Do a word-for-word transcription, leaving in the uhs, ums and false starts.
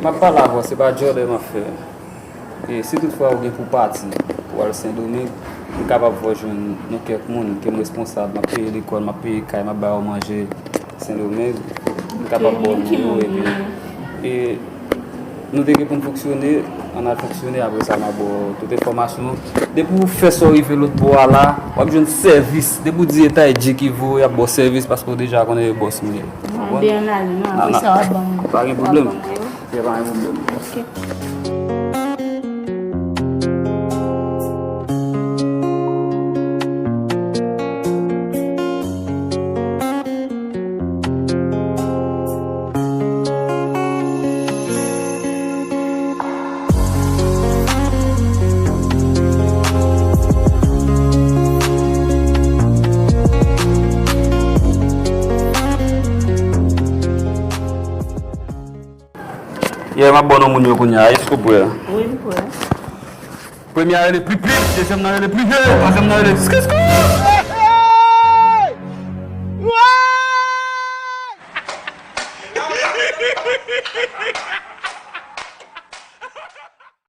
M ap pale avè w, se pa djòlè m ap fè. E si toutfwa ou gen pou pati, pou al Sendomeng, m kapab fè w jwenn yon kèk moun ke m responsab, m ap peye lekòl, m ap peye kay, m ap ba yo manje Sendomeng, m kapab ba w nimewo epi, e nou te gen pou n fonksyone, ann al fonksyone, apre sa m ap ba w tout enfòmasyon. Depi w fè sa w rive lòt bò a la, w ap jwenn sèvis. Depi w di e Taïdji ki voye, y ap ba w sèvis paske w deja konnen e bòs m ye. Mande ann ale, non, apre sa w ap ban m, pa gen pwoblèm. Ye pa gen pwoblèm. Ok. Yeah, m ap ba w non moun yo kounye a, èske w prè? Wi, m prè. Premye a rele Pli Pli, dezyèm nan rele Pli He, twazyèm nan rele Ski Ski!